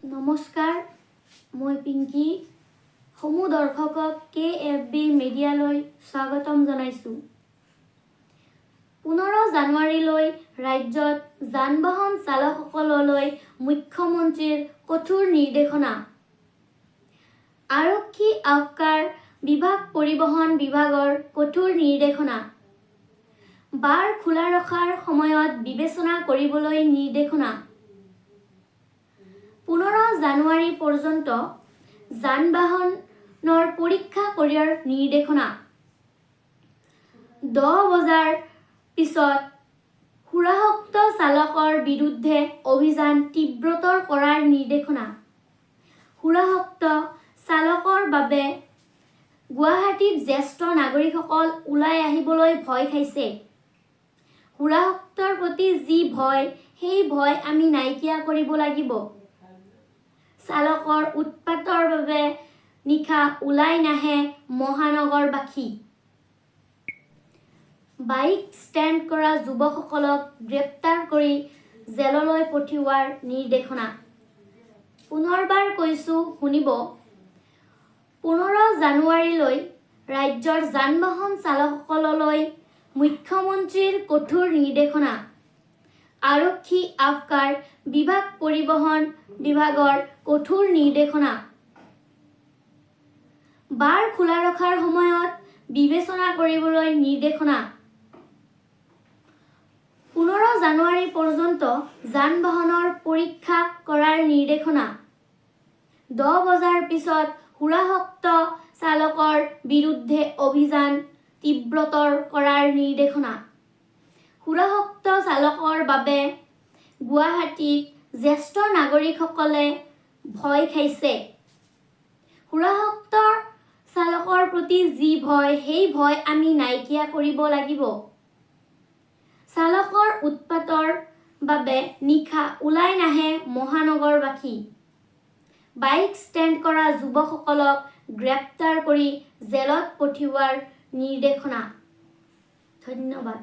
নমস্কাৰ, মই পিংকী। সমূহ দৰ্শকক কেএফবি মিডিয়ালৈ স্বাগতম জনাইছোঁ। 15 জানুৱাৰীলৈ ৰাজ্যত যান বাহন চালকসকললৈ মুখ্যমন্ত্ৰীৰ কঠোৰ নিৰ্দেশনা। আৰক্ষী, আবকাৰ বিভাগ, পৰিবহণ বিভাগৰ কঠোৰ নিৰ্দেশনা। বাৰ খোলা ৰখাৰ সময়ত বিবেচনা কৰিবলৈ নিৰ্দেশনা। 15 জানুৱাৰী পৰ্যন্ত যান বাহনৰ পৰীক্ষা কৰাৰ নিৰ্দেশনা। 10 বজাৰ পিছত সুৰাসক্ত চালকৰ বিৰুদ্ধে অভিযান তীব্ৰতৰ কৰাৰ নিৰ্দেশনা। সুৰাসক্ত চালকৰ বাবে গুৱাহাটীত জ্যেষ্ঠ নাগৰিকসকল ওলাই আহিবলৈ ভয় খাইছে। সুৰাসক্তৰ প্ৰতি যি ভয়, সেই ভয় আমি নাইকিয়া কৰিব লাগিব। চালকৰ উৎপাতৰ বাবে নিশা ওলাই নাহে মহানগৰবাসী। বাইক ষ্টেণ্ড কৰা যুৱকসকলক গ্ৰেপ্তাৰ কৰি জেললৈ পঠিওৱাৰ নিৰ্দেশনা। পুনৰবাৰ কৈছোঁ, শুনিব। 15 জানুৱাৰীলৈ ৰাজ্যৰ যান বাহন চালকসকললৈ মুখ্যমন্ত্ৰীৰ কঠোৰ নিৰ্দেশনা। আৰক্ষী, আবকাৰ বিভাগ, পৰিবহণ বিভাগৰ কঠোৰ নিৰ্দেশনা। বাৰ খোলা ৰখাৰ সময়ত বিবেচনা কৰিবলৈ নিৰ্দেশনা। 15 জানুৱাৰী পৰ্যন্ত যান বাহনৰ পৰীক্ষা কৰাৰ নিৰ্দেশনা। 10 বজাৰ পিছত সুৰাসক্ত চালকৰ বিৰুদ্ধে অভিযান তীব্ৰতৰ কৰাৰ নিৰ্দেশনা। সুৰাসক্ত চালকৰ বাবে গুৱাহাটীত জ্যেষ্ঠ নাগৰিকসকলে ভয় খাইছে। সুৰাসক্ত চালকৰ প্ৰতি যি ভয়, সেই ভয় আমি নাইকিয়া কৰিব লাগিব। চালকৰ উৎপাতৰ বাবে নিশা ওলাই নাহে মহানগৰবাসী। বাইক ষ্টেণ্ড কৰা যুৱকসকলক গ্ৰেপ্তাৰ কৰি জেলত পঠিওৱাৰ নিৰ্দেশনা। ধন্যবাদ।